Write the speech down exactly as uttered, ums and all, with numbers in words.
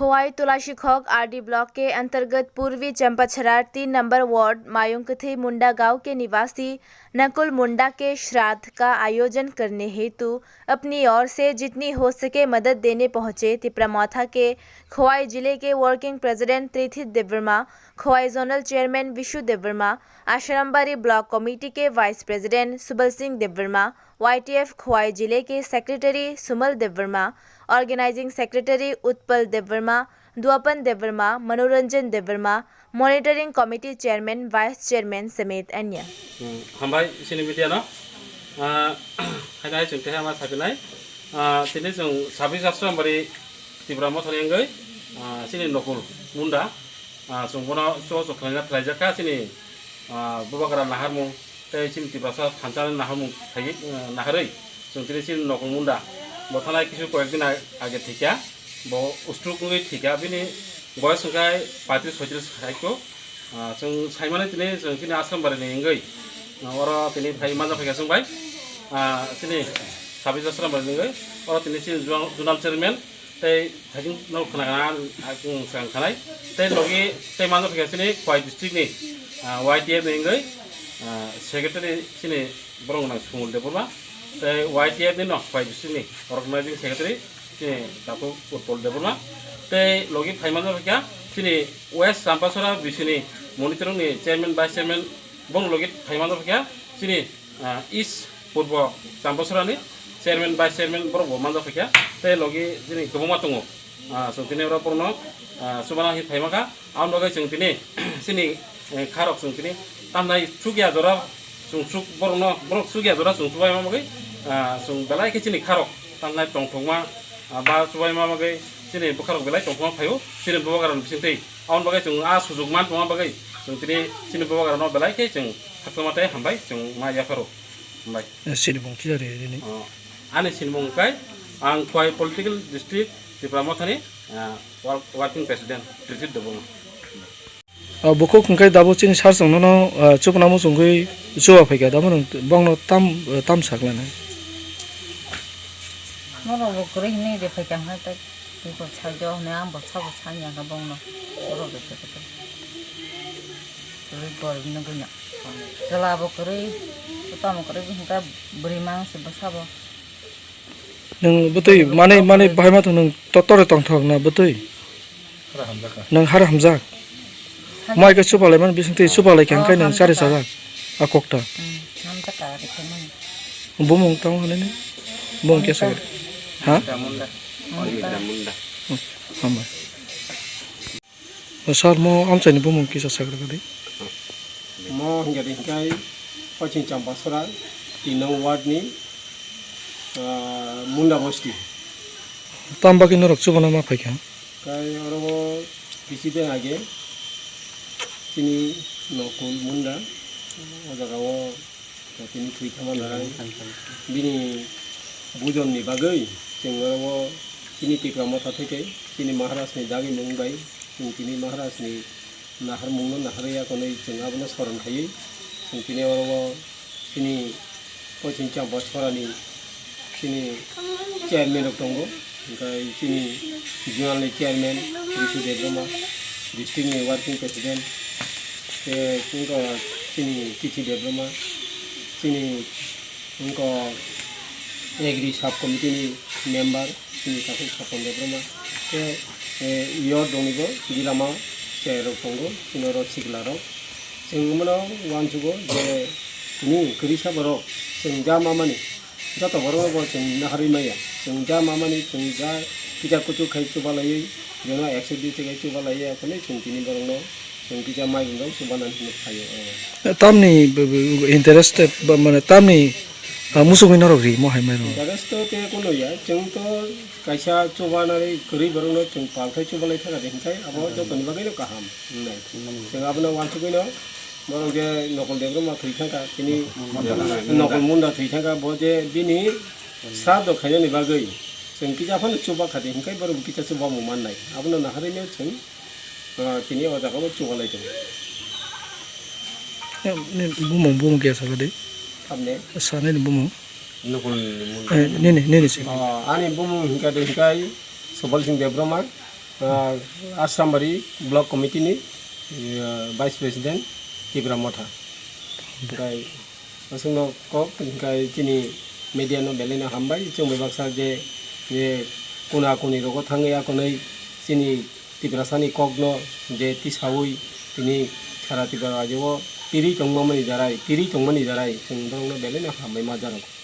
खोवाई तुलासीखोक RD block के अंतर्गत पूर्वी चंपाछरार तीन नंबर वार्ड मायूंग कथई मुंडा गांव के निवासी नकुल मुंडा के श्राद्ध का आयोजन करने हेतु अपनी ओर से जितनी हो सके मदद देने पहुंचे तिपरा मोथा के खोवाई जिले के working president Trithit Debbarma, Khowai zonal chairman Bishu Debbarma, Ashrambari block committee के vice president Subal Singh Debbarma, YTF Khowai जिले के secretary Sumal Debbarma, organising secretary Utpal Debbarma, Duapan Debbarma, Manoranjan Debbarma, monitoring committee chairman, vice chairman समेत अन्य। Hmm, hambai chini media no. Ah, haino hai chwng keha ma sapinai. Ah, tini chwng sabis Asrambari Tipra Mothani wngwi, ah, chini Nokul Munda. Ah, chwng bono chubachu khlaina khlaijakha chini, ah, Bubagra naharmung tei chini Tiprasa thansa naharmung phaiwi, ah, naharwi chwng tini chini Nokul Munda bo thanai kisu koyekdin ag-, age thwikha, bo stroke wngwi thwikha, bini boyos hwnkhe paitris soitris haikho. Ah, chwng saimano tini chwng chini Asrambari ni wngwi, ah, oro tini phai manja phaikha chwng bai, ah, chini sabis Asrambari ni wngwi oro tini chini zonal chairman tei thaichung no khna khna ang swkang khanai. Tei logi tei mano phaikha chini Khowai district ni, ah, Y T F ni wngwi, ah, secretary chini borok nang Sumul Debbarma. Tei Y T F ni no Khowai district ni organizing secretary chini Taku Utpal Debbarma. Tei logi phai mano phaikha chini West Champasora B C ni monitoring ni chairman, vice chairman, bong logi phai mano phaikha chini ah, East Purbo Champasora ni chairman, vice chairman borok bo manjak phaikha, tei logi chini kwbangma tongo. Ah, chwng tini oro borokno, ah, chubana hi phaimakha, aboni bagwi chwng tini chini, eh, kharok chwng tini tamnai chukya jora chwng chuk borokno, borok chukya jora chwng chubaima bagwi, ah, chwng belai khe chini kharok tamnai tongthokma, ah, ba chubaima bagwi chini bwkharok belai tongthokma phaio chini bubagrani bisingtwi. Aboni bagwi chwng ah sujuk man tongma bagwi chwng tini chini bubagrano belai khe chwng khakchangma tei hambai chwng ma yapharo. Hambai. Eh, sinimung kisa re rini. Oh, ani sinimung kai ang Khowai political district Tipra Mothani, ah, wor-, working president Trijit Debbarma. Ah, bukhuk hwnkhe dabo chini sar chwng nono, ah, chukna muchungwi chuba phaikha dabo nwng bongno tam, tam saklanai. Norok bo kwrwi hwnwi de phaikha hwnkhai tei. Tei bo saljo hwnwi ang bo sabo sani ang kha bongno. Borok de khe khe. Kwrwi goribni bwino. Chwla bo kwrwi, tamo kwrwi hwnkha bwrwi mang se bwsa bo. Nwng bwtwi manwi, manwi bahai ma thung nwng to-, tore tongthok na bwtwi? Nwng har hamjak. Mai khe chupalai mani bising twi chupalai khe hwnkhe nwng chari chajak. A kokta. Hmm, hamjakha rikhe mani. Bumung tamo hwnwi ni? Bumung kesa. Ha? Munda. Munda. Hmm, hambai. Sir, mo amchaini bumung kisa sagra kadi. Mo hingkha di hingkai Pachim Champasora, tin nong ward ni, ah, Munda bosti. Tam bagwi norok chubana ma phaikha? Kai oro o bisi de age chini Nokul Munda, o jaga o tini thwi thangma nai. Bini bujon ni bagwi chwng oro o chini Tipra Motha theke chini Maharaj ni dagi mung bai chwng tini Maharaj ni naharmung no naharwi ya konwi chwng abono soron khaiwi chwng tini oro o chini Pachim Champasora ni chini chairman rok tongo, hwnkhe chini zonal ni chairman Risu Debbarma, district ni working president, tei wngkha chini Kichi Debbarma, chini wngkha agri sub committee ni member, chini Takhuk Sapon Debbarma, tei, eh, yorok ni bo gilama chai rok tongo, chini oro sikla rok. Chwng bono uansugo je tini kwrwisa borok chwng ja mamani joto borokno bo chwng naharwi maya. Chwng ja mamani chwng ja kisa kuchuk khai chubalaiwi jono ekso dui khai chubalaiwi aphano chwng tini borokno chwng kisa mairum rok chubanani hinwi phaio. Tamni b-, b-, interested ba mane tamni, ah, musukgwi norok rimo hai mairum? Interest to tei kunu ya, chwng to kaisa chubanani kwrwi borokno chwng palthai chubalai thangkha de hinkhai abo jotoni bagwino kaham wngnai. Chwng abono uansugwino borok je Nokol Debbarma thwi thangkha, tini Nokol Munda thwi thangkha, bo je bini sraddho khainani bagwi chwng kisa phano chuba kha de hinkhai borok kisa chubamung mannai. Abono naharwino chwng, ah, tini o jaga o chubalai tongo. Nini bumung, bumung khe sakha de? Tamni? Sa nini bumung? Nokol Munda. Eh, nini, nini se. Oh, ani bumung hingkha de hingkhai Subal Singh Debbarma. Ah, Asrambari Block Committee ni, ah, Vice President Tipra Motha. Hwnkhe aswkno kok, hwnkhe chini media no belai no hambai, chwng bai baksa je, je kuna kuni rogo thangwi akonwi chini Tiprasa ni kok no je tisawi tini sara Tripura rajyo o tiri tongmani jarai, tiri tongmani jarai, chwng borok no belai no hambai ma jarok.